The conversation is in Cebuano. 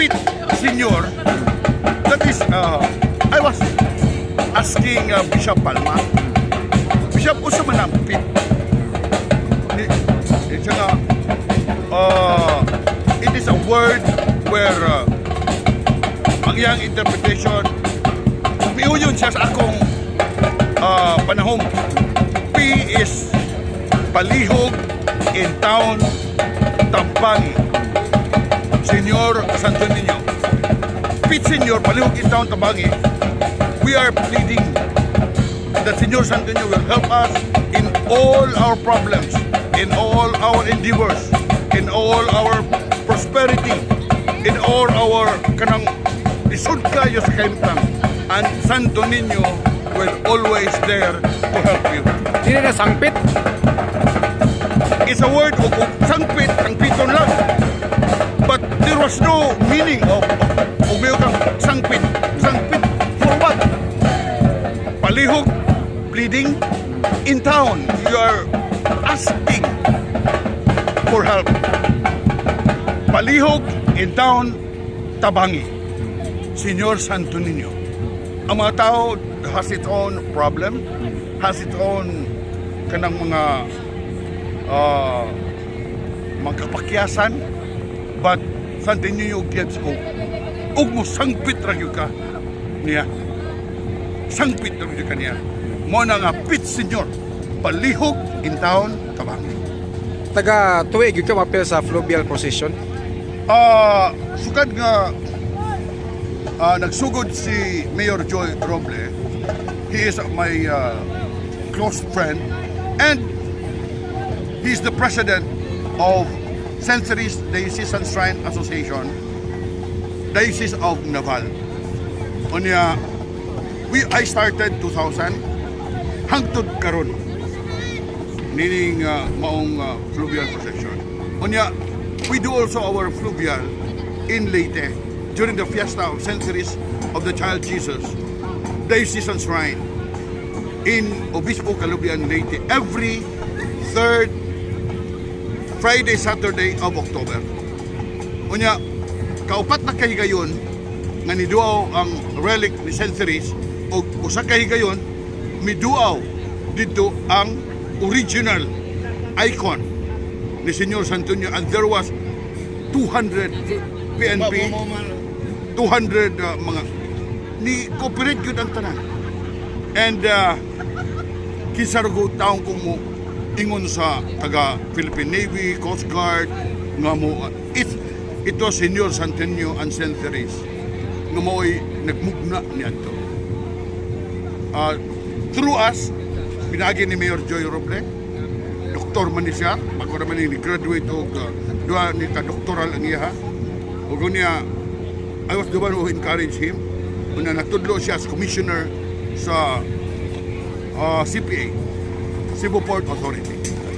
Pete Senior, that is, I was asking Bishop Palma, "Bishop, usa man ang Pete?" Ni, eh, siya nga, it is a word where ang iyang interpretation, miuyon siya sa akong panahon. P is palihog in town Tampangi. Senyor Santo Niño. Pete Senior, palihog in town Tambangi, we are pleading that Senyor Santo Niño will help us in all our problems, in all our endeavors, in all our prosperity, in all our kanang lisod kayo sa kahimtang. And Santo Niño will always there to help you. Dili na sangpit. It's a word of sangpit, sangpiton lang. But there was no meaning of mayo kang sangpit. Sangpit for what? Palihog, pleading, in town, you are asking for help. Palihog in town, Tabangi. Senyor Santo Niño. Ang mga tao has its own problem, has its own kanang mga kapakyasan, but Santo Niño gives hope. Ug mo sangpit ra gyud ka niya. Sangpit ra gyud ka niya. Mo na nga Pete Senior, palihog in town, Tabangi. Taga tuig gyud ka mapil sa fluvial procession? Sukad nga nagsugod si Mayor Joy Roble, he is my close friend and he is the president of St. Therese Diocesan Shrine Association, Diocese of Naval. Unya, I started 2000 hangtod karon nining maong fluvial procession. Unya, we do also our fluvial in Leyte during the fiesta of St. Therese of the Child Jesus Diocesan Shrine in Obispo Calubian, Leyte every third Friday, Saturday of October. Unya, kaupat na kahigayon nga niduaw ang relic ni St. Therese o usa ka higayon miduaw dito ang original icon ni Senyor Santo Niño and there was 200 PNP, 200 mga ni cooperate gyud ang tanan and kinsa ra taong kung mo ingon sa taga Philippine Navy, Coast Guard nga mo ito Senyor Santo Niño and Saint Therese nga mo'y nagmugna niadto. Through us, pinagi ni Mayor Joy Roble, doktor man ni siya, bago naman ni graduate og duha ni ka doktoral ang iya. Ug niya, I was the one who encouraged him. Una natudlo siya as commissioner sa CPA, Cebu Port Authority.